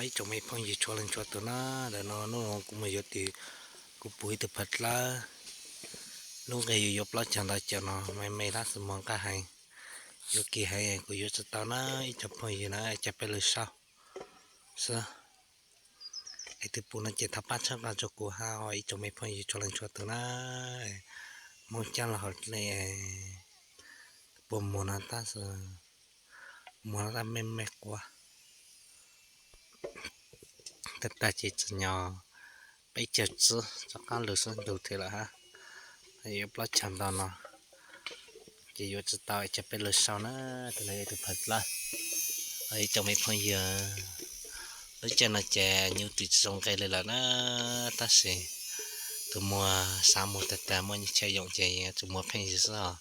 Ib tsoom me phooj ywg txhua leej txhua tus na, ntawm no hnub no kuv mus yuav tis, kuv pum ib tug phav dlawb, lub nqe yus yuav plaub caug ntau caum no me me tab sis muag nqaj heev. Yuav kim heev kuv yuav tsis tau na ib tsoom phooj ywg na, coj peb lug saib xwb. Es tus pum no ces thov pab txhawb nqa rau kuv hab os ib tsoom me phooj ywg txhua leej txhua tus na. Hmoob coj los hauv dlej, puas muag no tab sis muag no tab me me quav. Tag tag ces tsim nyog peb caug tsib rov qab lug xwb ntug thiab lawm hab. Yuav plaub caug ntau no ces yuav tsis tau, coj peb lug saib na. Tus no yog ib tug phav dlawb, ib tsoom me phooj ywg. Lub caij no ces nyuj twm tsis zoo nqe li lawm na, tab sis tus muag xav muag tag tag muaj nyiaj chaw yoom ces tsuas muag pheej yig xwb os.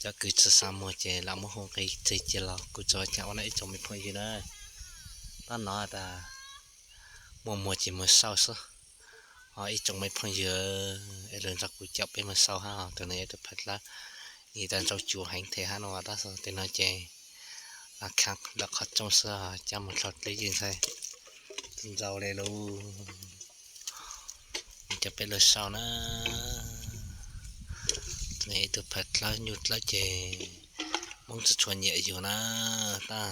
Cov kws tsis xav muag ces lam muab hu nqi tseg cia los kuv tsis ua caag ua na ib tsoom me phooj ywg na. Tab no tas muaj muag ces mus sau xwb. Ho ib tsoom me phooj ywg es lug nrog kuv caum peb mus sau hab, tus no yog tus phav dlawb, ib tag ntsauj cuav heev thiab hab no tab sis tej no ces lam khav lawm qhov rooj xwb, coj mus dlhau dleb yeej ntxhais tsis ntau li lauj. Coj peb lug sau na. Tus no ib tug phav dlawb nyuj dlawb ces Hmoob tsis tshua nyiam yug na, tab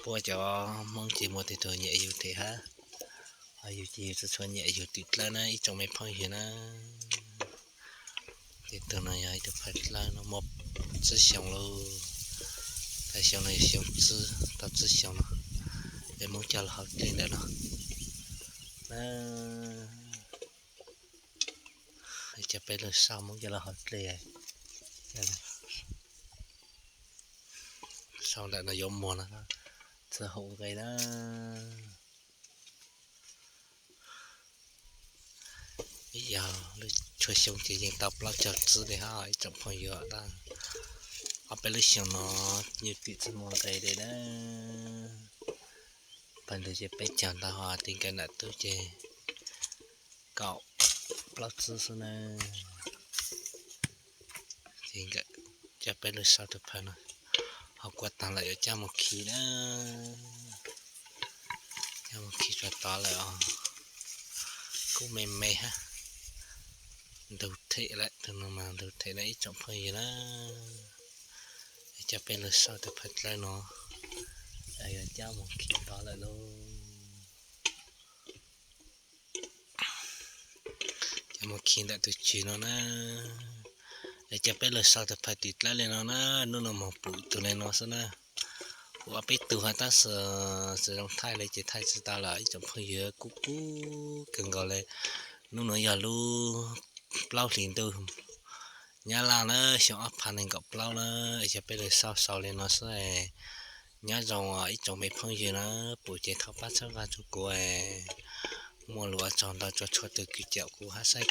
puab cov Hmoob ces muaj tej tug nyiam yug thiab hab, ho yug ces yug tsis tshua nyiam yug twm dlawb na ib tsoom me phooj ywg na. Ces tus no yog ib tug phav dlawb no muaj tsib xyoos lauj, tas xyoo no yog xyoo tsib, tau tsib xyoos no, peb Hmoob coj los hauv dlej ntawm no. Coj peb lug sau Hmoob coj los hauv dlej. Sau ntawm no yuav muag no, txhua hau nqe na. Ib yog lub tshuab xyoo ces yeej tau plaub caug tsib li hab ib tsoom phooj ywg. Ob peb lub xyoo no nyuj twm tsis muaj nqe li na. Pawg ntug ces peb caug ntau, ho ti nkawm nam tub ces kaum plaub tsib xwb na. Coj peb lug sau tus phav no, ho kuav taag lawm yuav coj mus khi na. Coj mus khi tso tod lawm os. Kuj me me hab. Ntug them lawm, tus no mas ntug them lawm ib tsoom phooj ywg na. Coj peb lug sau tus phav dlawb no, yuav coj mus khi tod lawm lauj. Coj mus khi ntawm tus tswv no na. Es coj peb lug sau tus phav tim dlawb li no na, hnub no moog pum tus li no xwb na. Pum ob peb tug hab tab sis tsis zoo thaij li ces thaij tsis tau lawm ib tsoom phooj ywg, kub kub kawg nkaus li. Hnub no yog lub plaub hlis ntuj Nyab Laj na, xyoo ob phav nees nkaum plaub na. Es coj peb lug sau sau li no xwb. Nyob zoo ib tsoom me phooj ywg na, pum ces thov pab txhawb nqa rau kuv, muaj lus ua tsaug ntau rau txhua tus kws caum kuv hab saib